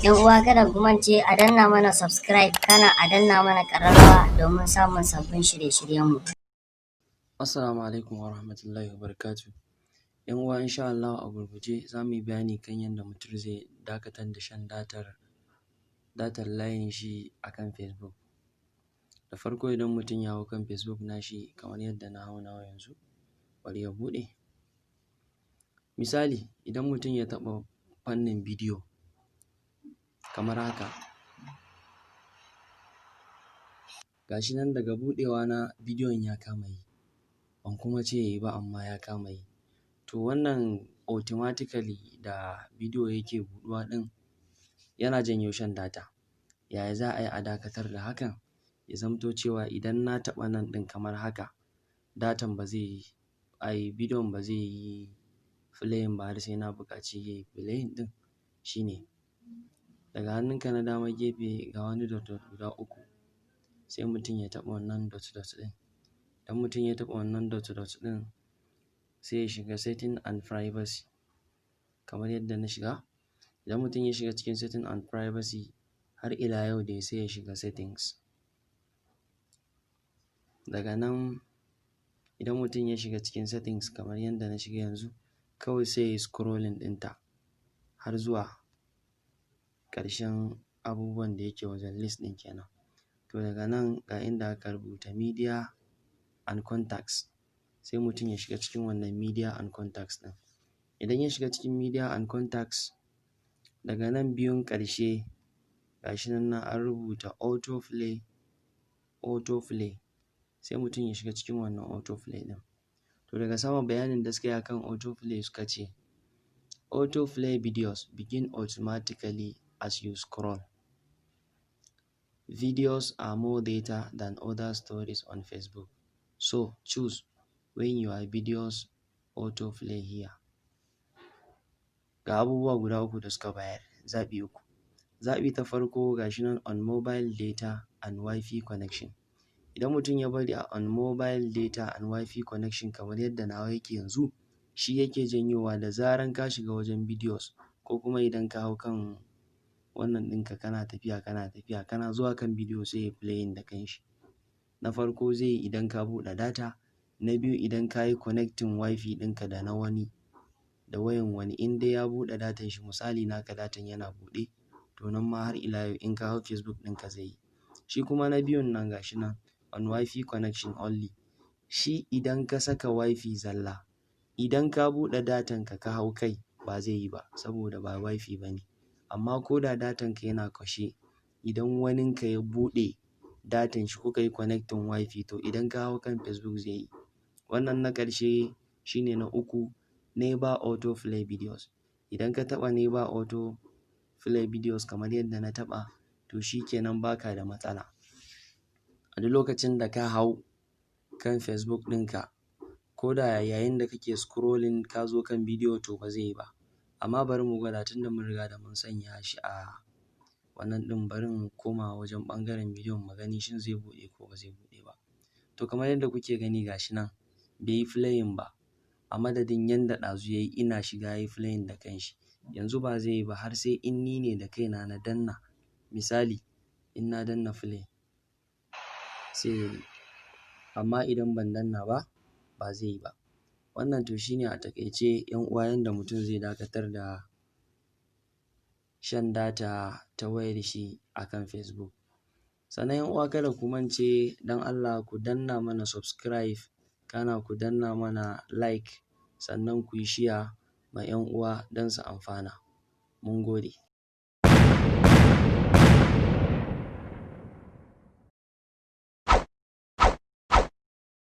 'Yan uwa, kada ku mance a danna mana subscribe, kana a danna mana ƙararrawa domin samun sabbin shirye-shiryenmu. Assalamu alaikum wa rahmatullahi wa barakatuhu. ‘Yan uwa, insha Allahu a gurguje za mu yi bayani kan yadda mutum zai dakatar da shan datar layin shi a kan Facebook. Da farko, idan mutum ya hau kan Facebook nashi kamar yadda na hau nawa yanzu, bari ya buɗe. Misali, idan mutum ya taɓa fannin bidiyo kamar haka, ga shi nan daga buɗewa na bidiyon ya kama yi, ban kuma ce ya yi ba, amma ya kama yi. To, wannan automatically da bidiyo yake buɗuwa ɗin yana janyo shan data. Yaya za a yi a dakatar da hakan? Ya zamto cewa idan na taɓa nan ɗin kamar haka, datan ba zai yi, ai bidiyon ba zai yi playing ba har sai na buƙaci ya yi playing ɗin. Shi ne daga hannunka na dama gefe ga wani dot dot guda uku, sai mutum ya taɓa wannan dot dot ɗin. Idan mutum ya taɓa wannan dot dot ɗin, sai ya shiga setting and privacy kamar yadda na shiga. Idan mutum ya shiga cikin setting and privacy, har ila yau dai sai ya shiga settings. Daga nan, idan mutum ya shiga cikin settings kamar yadda na shiga yanzu, kawai sai ya yi scrolling ɗinta har zuwa ƙarshen abubuwan da yake wajen list ɗin kenan. To, daga nan ga inda aka rubuta media and contacts, sai mutum ya shiga cikin wannan media and contacts ɗin. Idan ya shiga cikin media and contacts, daga nan biyun ƙarshe, ga shi nan an rubuta auto play, auto play, sai mutum ya shiga cikin wannan auto play ɗin. To, daga sama bayanin da suka yi akan auto play, suka ce auto play videos begin automatically as you scroll. Videos are more data than other stories on Facebook. So choose when your videos auto play here. Ga abubuwa guda uku da suka bayar, zaɓi uku. Zaɓi ta farko, ga shi nan on mobile data and WiFi connection. Idan mutum ya bari a on mobile data and WiFi connection kamar yadda nawa yake yanzu, shi yake janyowa da zaran ka shiga wajen videos, ko kuma idan ka hau kan wannan ɗinka, kana tafiya, kana tafiya, kana zuwa kan bidiyo, sai yayi playing da kanshi. Na farko zai yi idan ka buɗe data, na biyu idan ka yi connecting WiFi ɗinka da na wani, da wayan wani, in dai ya buɗe datan shi, misali naka datan yana buɗe, to nan ma har ila yau in ka hau Facebook ɗinka zai yi. Shi kuma na biyun nan, ga shi nan on WiFi connection only. Shi idan ka saka WiFi zalla, idan ka buɗe datan ka ka hau kai, ba zai yi ba saboda ba WiFi ba ne. Amma ko da datan ka yana kashe, idan waninka ya buɗe datan shi kuka yi connecting WiFi, to idan ka hau kan Facebook zai yi. Wannan na ƙarshe shi ne na uku, never auto play videos. Idan ka taɓa never auto play videos kamar yadda na taɓa, to shi kenan ba ka da matsala. A duk lokacin da ka hau kan Facebook ɗinka, ko da yayin da kake scrolling ka zo kan bidiyo, to ba zai yi ba. Amma bari mu gwada, tunda mun riga da mun sanya shi a wannan ɗin, bari in koma wajen ɓangaren bidiyon mu gani shin zai buɗe ko ba zai buɗe ba. To, kamar yadda kuke gani, ga shi nan bai yi playing ba, a madadin yanda ɗazu ya yi, ina shiga ya yi playing da kanshi. Yanzu ba zai yi ba har sai in ni ne da kaina na danna. Misali, in na danna play sai ya yi, amma idan ban danna ba, ba zai yi ba. Wannan to shi ne a taƙaice, ‘yan uwa, yanda mutum zai dakatar da shan data ta wayar shi a kan Facebook. Sannan ‘yan uwa, kada ku mance, don Allah ku danna mana subscribe, kana ku danna mana like, sannan ku yi share ma ‘yan uwa don su amfana. Mun gode.